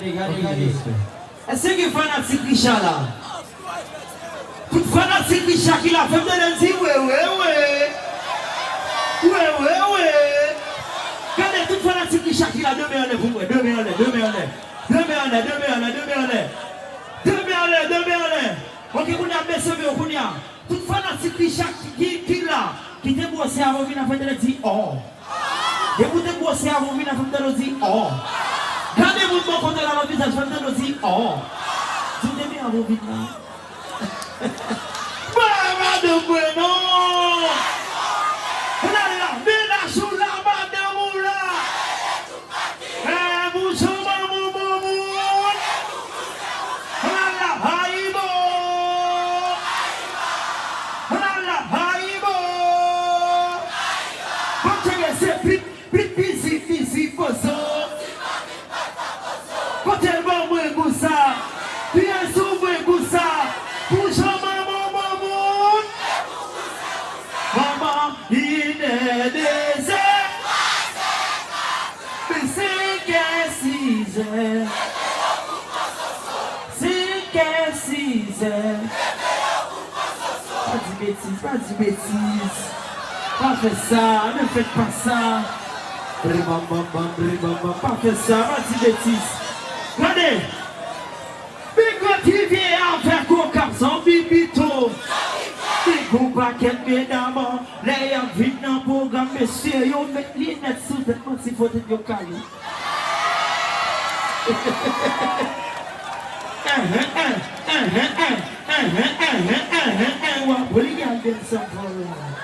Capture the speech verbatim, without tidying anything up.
Gade, gade, gade. Èske gen fanatik Richard la? Tout fanatik Richard ki la, fè m tande n di we, we, we. We, we, we. Gade, tout fanatik Richard ki la, de men anlè pou mwen, de men anlè, de men anlè. De men anlè, de men anlè, de men anlè. De men anlè, de men anlè. Ok, kounye a, mesye yo, kounye a. Tout fanatik Richard ki, ki, ki la, ki te gwosè avè w vin la, fè m tande di ò. Depi w te gwosè avè w vin la, fè m tande w di ò. Gade moun bò kote w la nan vizaj, fè m tande w di ò. Di w te byen avè w vin la. Ba madanm mwen non. Lala, mennaj ou la, madanm ou la. Eh, bouch ou manman moun. Lala, ayibo. Lala, ayibo. Bon, tcheke, se pit, pit, bizi, bizi, pozo. Kote l ban mwen gou sa? Pyès ou mwen gou sa? Bouch ou manman moun. Manman, inè dezè. Men senkè, sizè. Senkè, sizè. Pa di betiz, pa di betiz. Pa fè sa, ne faites pas ça. Bre bam bam bam, bre bam bam, pa fè sa, pa di betiz. Gade! Big T V avèk Okap, zanmi pito. Big yon pakèt medam, lè y ap vin nan pwogram, mesye yo met linèt sou tèt, manti fò tèt yo kale. Wap regade sa fò la.